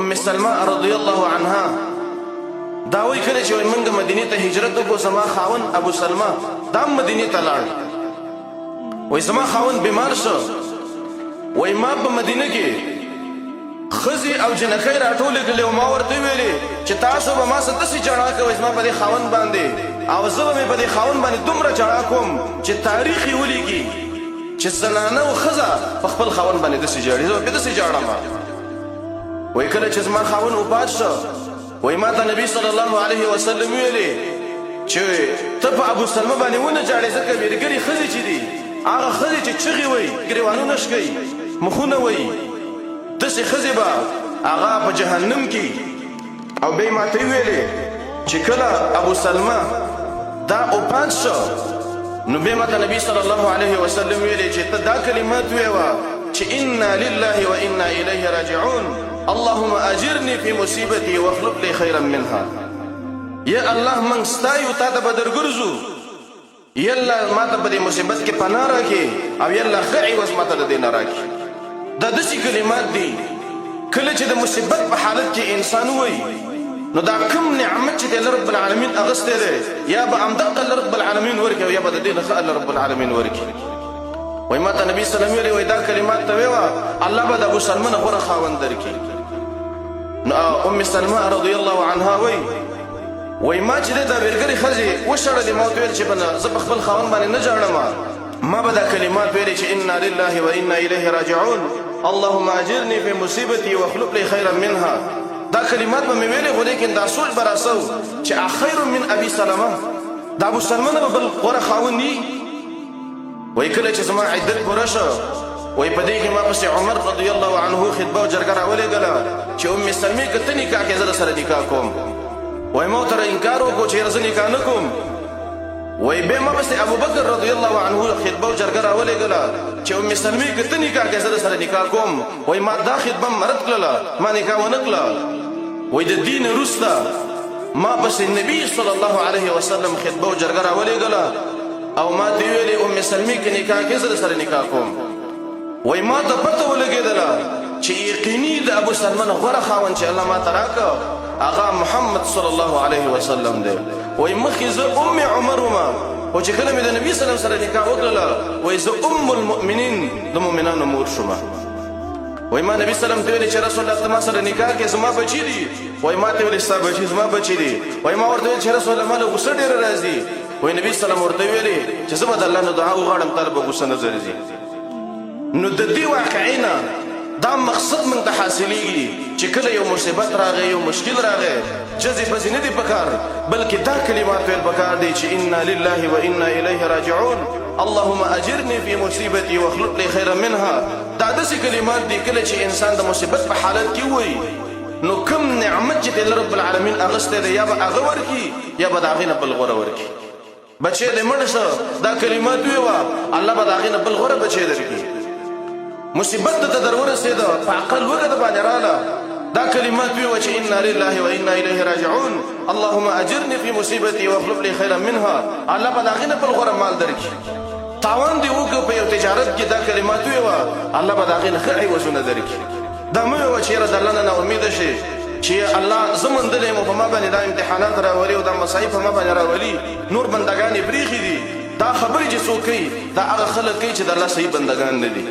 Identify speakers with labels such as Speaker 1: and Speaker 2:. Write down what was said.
Speaker 1: ام سلمہ رضی الله عنها دا وایي کله چې موږ مدینې ته هجرت وکړو، زما خاوند ابو سلمہ دا هم مدینې ته لاړ. وایي زما خاوند بیمار شو، وایي ما په مدینه کې ښځې او جنکۍ راټولې کړلې او ما ورته وویلې چې تاسو به ما سره داسې ژړا کوئ زما په دې خاوند باندې، او زه به مې په دې خاوند باندې دومره ژړا کوم چې تاریخ یې ولیکي چې زنانه او ښځه په خپل خاوند باندې داسې ژاړي، زه به پرې داسې ژاړم. وایي کله چې زما خاوند وفات شو، وایي ما ته نبي صلی الله علیه وسلم ویلې چې ته په ابو سلمه باندې ونه ژاړې، ځکه ویرګرې ښځې چې دي، هغه ښځې چې چغې وایي، ګریوانونه شکوي، مخونه وایي، داسې ښځې به هغه په جهنم کې. او بیا یې ماته وویلې چې کله ابو سلمه دا وفات شو، نو بیا ماته نبي صلی الله علیه وسلم ویلې چې ته دا کلمات ویوه چې انا لله و انا الیه راجعون، اللهم اجرني في مصیبتي واخلف لي خیرا منها. یا الله موږ ستا یو، تا ته به درګرځو، یا الله ما ته په دې مصیبت کې پناه راکړې او یا الله ښه عوض ما ته د دې نه راکړې. دا داسې کلمات دي کله چې د مصیبت په حالت کې انسان ووایي، نو دا کوم نعمت چې د الله رب العالمین اغستی دی، یا به همدقه الله رب العالمین ورکړي او یا به د دې نه ښه الله رب العالمین ورکړي. وایي ما ته نبي صلی الله علیه وسلم ویلي، وایي دا کلمات ته ویوه، الله به د ابو سلمه نه غوره خاوند درکړي. نو ام سلمه رضی الله عنها وایي، وایي ما چې دا ویرګرې ښځې وشړلې، ما ورته ویل چې زه په خپل خاوند باندې نه ژاړم، ما به دا کلمات ویلې چې انا لله و انا الیه راجعون، اللهم اجرني في مصیبتي واخلف لي خیرا منها. دا کلمات به مې ویلې، خو لیکن دا سوچ به راسو چې اخیر من ابي سلمه، دا ابو سلمه نه به بل غوره خاوند وي. وایي کله چې زما عدت پوره شو، وایي په دې کې ما پسې عمر رضی الله عنه خطبه او جرګه راولېږله چې ام سلمې که ته نکاح کې زه سره نکاح کوم. وایي ما ورته انکار وکړو چې یاره زه نکاح نه کوم. وایي بیا ما پسې ابوبکر رضی الله عنه خطبه او جرګه راولېږله چې ام سلمې که ته نکاح کې زه سره نکاح کوم. وایي ما دا خطبه هم رد کړله، ما نکاح ونه کړه. وایي د دین وروسته ما پسې نبي صلی الله علیه وسلم خطبه او جرګه راولېږله او ما ته ویلې ام سلمې که نکاح کې زه سره نکاح کوم. وایي ما ته پته ولګېدله چې یقیني د ابو سلمه نه غوره خاوند چې الله ما ته راکړ هغه محمد صلی الله علیه وسلم دی. وایي مخکې زه ام عمر وم، خو چې کله مې د نبي صلی الله سره نکاح وکړله، وایي زه ام المؤمنین، د مؤمنانو مور شوم. وایي ما نبي صلی الله ته ویلې چې رسول الله ته ما سره نکاح کې زما بچي دي. وایي ما ته ویلې ستا بچي زما بچي دي. وایي ما ورته ویل چې رسول الله ما له غوسه ډېره راځي. وایي نبي صلی الله ورته ویلې چې زه به د الله نه دعا وغواړم، تا له به غوسه نه درځي. نو د دې واقعې نه دا مقصد موږ ته حاصلېږي چې کله یو مصیبت راغی، یو مشکل راغی، جزې پزې نه دي پکار، بلکې دا کلمات ویل پکار دي چې انا لله و انا الیه راجعون، اللهم اجرني في مصیبتي واخلف لي خیرا منها. دا داسې کلمات دي کله چې انسان د مصیبت په حالت کې وایي، نو کوم نعمت چې د رب العالمین اغستی دی، یا به هغه ورکړي یا به د هغې نه بل غوره ورکړي. بچی دې مړ شو، دا کلمات ویوه، الله به د هغې نه بل غوره بچی درکړي. مصیبت درته در ورسېده، په عقل وږه د باندې راله، دا کلمات ویوه چې انا لله و انا الیه راجعون، اللهم اجرني في مصیبتي واخلف لي خیرا منها، الله به د هغې نه بل غوره مال درکړي. تاوان دې وکړ په یو تجارت کې، دا کلمات ویوه، الله به د هغې نه ښه عوضونه درکړي. دا مه ویوه چې یاره د الله نه ناامیده شې چې الله زه موندلی یم او په ما باندې دا امتحانات راولي او دا مصایب په ما باندې راولي، نور بندګان یې پرېښي دي. دا خبرې چې څوک کوي، دا هغه خلک کوي چې د الله صحیح بندګان نه دي.